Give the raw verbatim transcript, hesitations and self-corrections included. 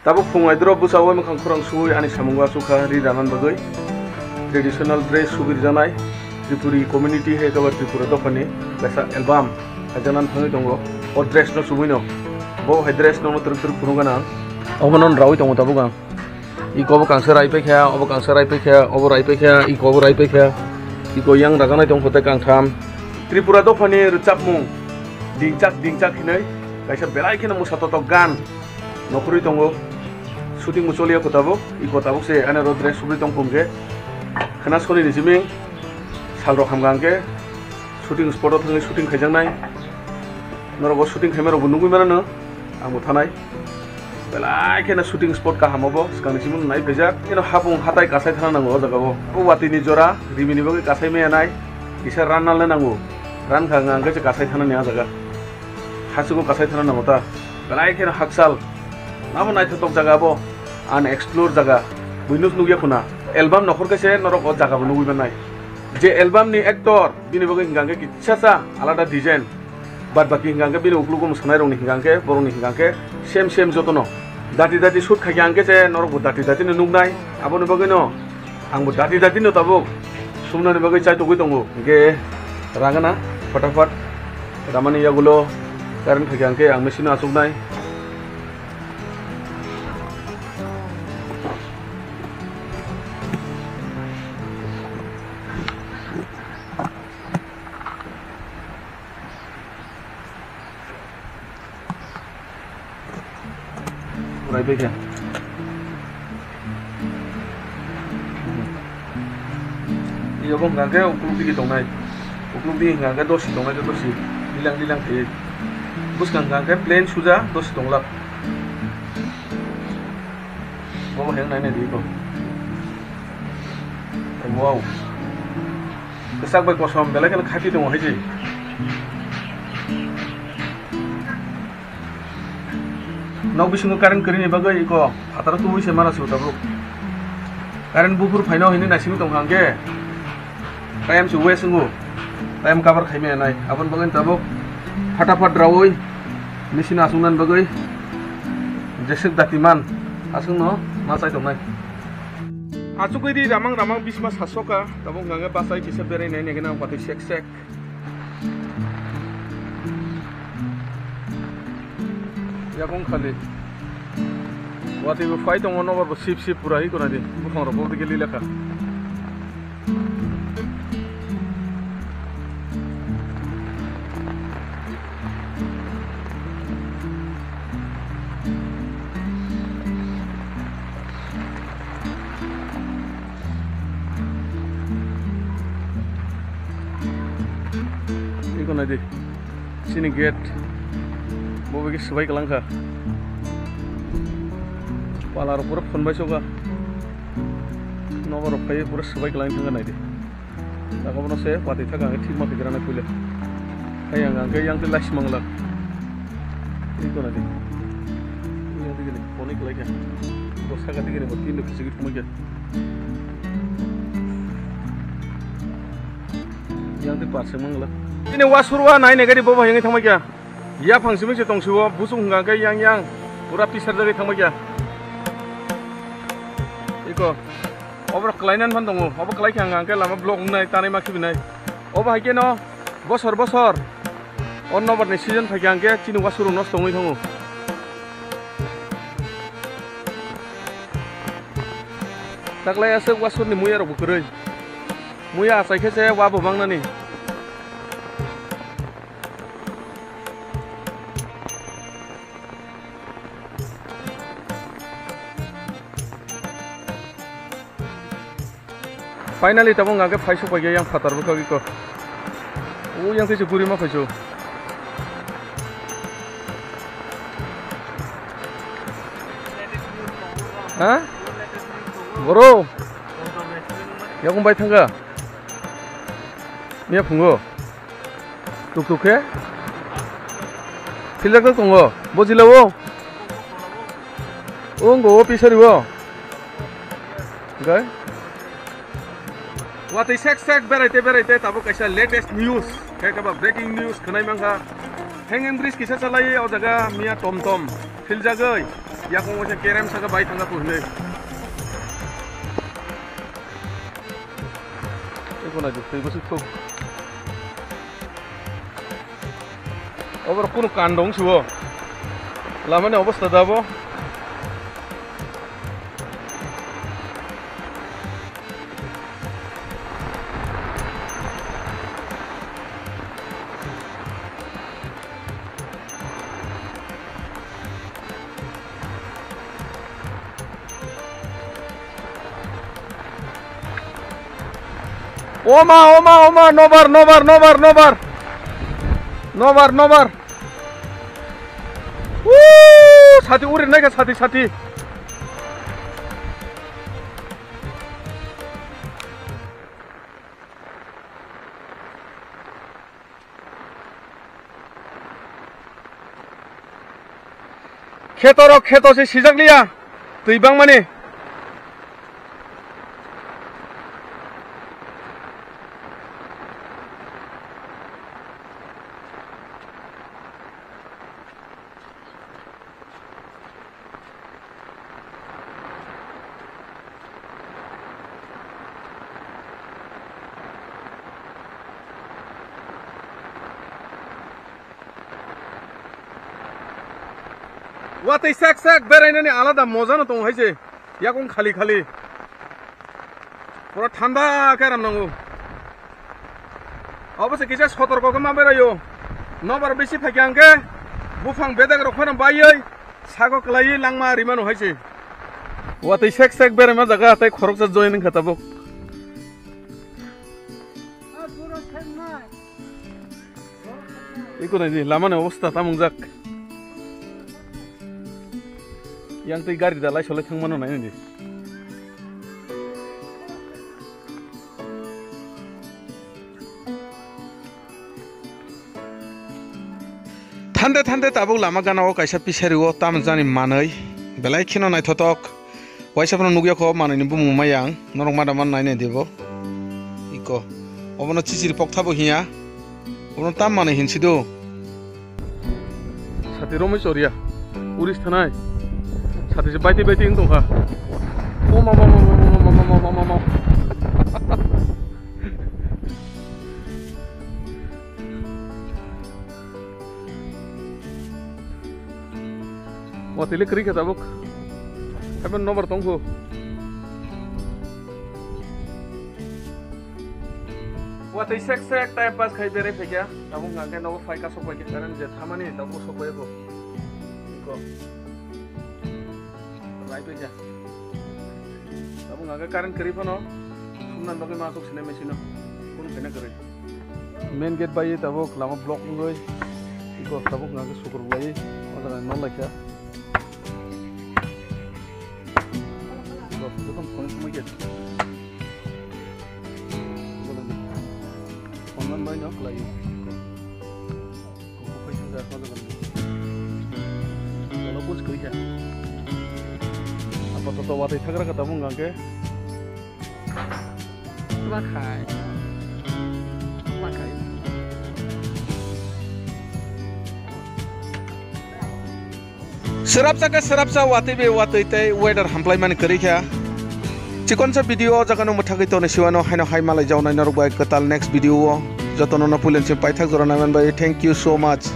Tabuk phung aidro bwsao mukhang khorang suwi ani samungo asukha ri ranan bagwi. Traditional dress subi rijaknai Tripuri community hai khe ba Tripura dophani kaisa album khaijaknani thangwi tongo. O dress no subuino. Bo hai dress no twrwk twrwk phunukgana. Obono rawi tongo tabuk ang. Iko bo kangsa rai paikha, obo kangsa rai paikha, obo rai paikha, iko obo rai paikha. Iko yang rajaknai tongkha tei kangtham. Tripura dophani rwchapmung dingchak dingchak hinwi kaisa belai kheno mwsa totok gan nokhorwi tongo. Shooting bo choliya kho tabuk, iko tabuk se ani ro dress subri tong phung khe. Khna soni ni simi salrok hamkha hwnkhe shooting spot o thangwi shooting khaijaknai. Norok o shooting khaima rok bo nugwi mano no, ang bo thanai. Belai kheno shooting spot kaham obo, swkang ni simi nai phaijak. Eno hapung hatai kasai thana nango o jaga o. O watwi ni jora, rimi ni bagwi kasai maya nai. Kisa ran nal nango. Ran kha hwnkhe se kasai thana ni a jaga. Hachugo kasai thana nango ta. Belai kheno hakchal. Nabo naithotok jaga bo. Unexplored jaga. Buino nugya khuna. Album nokhor khe se norok o jaga bo nugwi mannai. Je album ni actor, bini bagwi hwnkha hwnkhe kisa sa alada design. Bad baki hwnkha hwnkhe bini uklugo mwsanairokni hwnkha hwnkhe borokni hwnkha hwnkhe same same jotono. Dati dati shoot khaikha hwnkhe se norokbo dati dati no nuknai. Aboni bagwino angbo dati dati no tabuk sumnani bagwi chaitogwi tongo. Hwnkhe ragana phataphat ramani yagulo current phaikha hwnkhe ang machine o achuknai. Urai bai khe. Iyo bo hwnkha khe ukluk digi tongnai. Ukluk digi hwnkha khe dosi tongnai khe dosi. Lilang lilang khe. Bwskang hwnkha khe plain suja dosi tonglak. Bo heng nai nai di ko. Wow. Kwchak bai kosom belai kheno khati tongo hai se. Nok bisingo current kwrwini bagwi iko phataro tubui se mana se tabuk. Current buphur phaino hinwi naisingwi tongkha hwnkhe. Time se waste wngo. Time cover khaimaya nai. Aboni bagwi tabuk phataphat raui machine aswknani bagwi jeswk dati man aswkno ma chai tongnai. Achugwi ri ramang ramang bisma sasoka, tabuk hwnkha khe bachai kisa berai nai nai gana watwi sek sek. Yakung khali. Watwi bo phai tongo, nobar bo sip sip pura hi kona di. Buphang rok bo digi lila kha. Iko nai di. Chini gate. Bo bai khe swbai kwlang kha. Pala rok pura phunbai soka. Nobar rok phai pura swbai kwlang thangkha nai di. Jaga bono se watwi thaka hwnkhe thik ma khe gra na puila. Hai ang hwnkhe yang twi laisimang lak. Twi tona di. Yang twi gini konik lai kha. Bo saka twi gini bo tin rok kichigwi thumai kha. Yang twi par se mang lak. Ini wasur wa nai nai gari bobo yang thangmai kha. Ya phang simi se tong siwo busung hwnkha hwnkhe yang yang pura pisar jagwi thangmai kha. Iko. Obo rok kwlai nan phan tongo. Obo kwlai khe ang hwnkhe lama block wngnai, tanai ma khibinai. Obo hai khe no bosor bosor o nobar ni season phai khe hwnkhe chini wasur rok nosto wngwi thango. Taklai aswk wasur ni muya rok bo kwrwi. Muya achai khe se wa bo mangnani. Finally, tabuk hwnkha khe phaisok paikha yang phatar bwkhak iko. O yang tei se guri ma phaisu. Ha? Boro? Yakung bai thangkha? Miya phungo? Tuk tuk khe? Philjak tok tongo? Bo jila o? O wngko o pisari o? Hwnkhe? Watwi sek sek beraite beraite tabuk kaisa latest news. Khe khe ba breaking news khwnai mankha. Hanging bridge kisa chalai o jaga miya tom tom. Philjagwi. Yakung waisa kerem saka bai thangka tu hinwi. Eko nai duk, twi bwswk thuk. Obo kunu kandong sibo. Lamani obostha da bo. Oma, oma, oma, nobar, nobar, nobar, nobar. Nobar, nobar. Woo, sati uri naikha, sati, sati. Khetorok kheto se sijak liya, twi bangmani. Watwi sek sek berainani alada moja no tongo hai se. Yakung khali khali. Pura thanda khe ram nango. Obo se kisa sotorko khe ma beraio. Nobar bisi phaikha hwnkhe buphang bedek rok phano baiwi sago kwlaiwi langma rimano hai se. Watwi sek sek beraima jaga tei khoroksa join wngkha tabuk. Iko nai di, lama ni obostha tamo wngjak. Yang twi gari da lai solai thang mano nai di. Thande thande tabuk lama gana o kaisa pisari o tamo jani manwi belai kheno naithotok. Waisa phano nukya kho manwi ni bumung maya ang norok ma da man nai nai dibo. Iko obono chichiri pokthabo hiya. Obono tam manwi hinsi do. Sati romwi choriya. Uris thanai. Sati se baiti baiti wng tongkha. O mama mama mama mama mama mama. Watwi le kwrwi kha tabuk. Haibano nobar tongkho. Watwi sek sek time pass khai berai phaikha. Tabuk hwnkhe nogo phai kasok bai khe current je thamani tabuk sok bai kho. Iko. Lai phaikha. Tabuk hwnkhe current kwrwi phano sumna bagwi ma aswk sinai machine o. Kunu khaina kwrwi. Main gate bai tabuk lama block wngwi. Iko tabuk hwnkhe sukur bai. O jaga nang laikha. Iko joto phone sumai khe. Phone man bai no khlai. Kuku kaisa jak ma jaga. Kono kuch koi kha. Apato to watwi thagra kha tabuk hwnkhe. Tuma khai. Tuma khai. Srapsa khe srapsa watwi bai watwi tei weather hamplai mani kwrwi kha. Chikonsa video o jaga no mwthagwi toni siwano haino hai malai jaonai norok bai kwtal next video o. Jotono no puilen se paithak jora naiman bai. Thank you so much.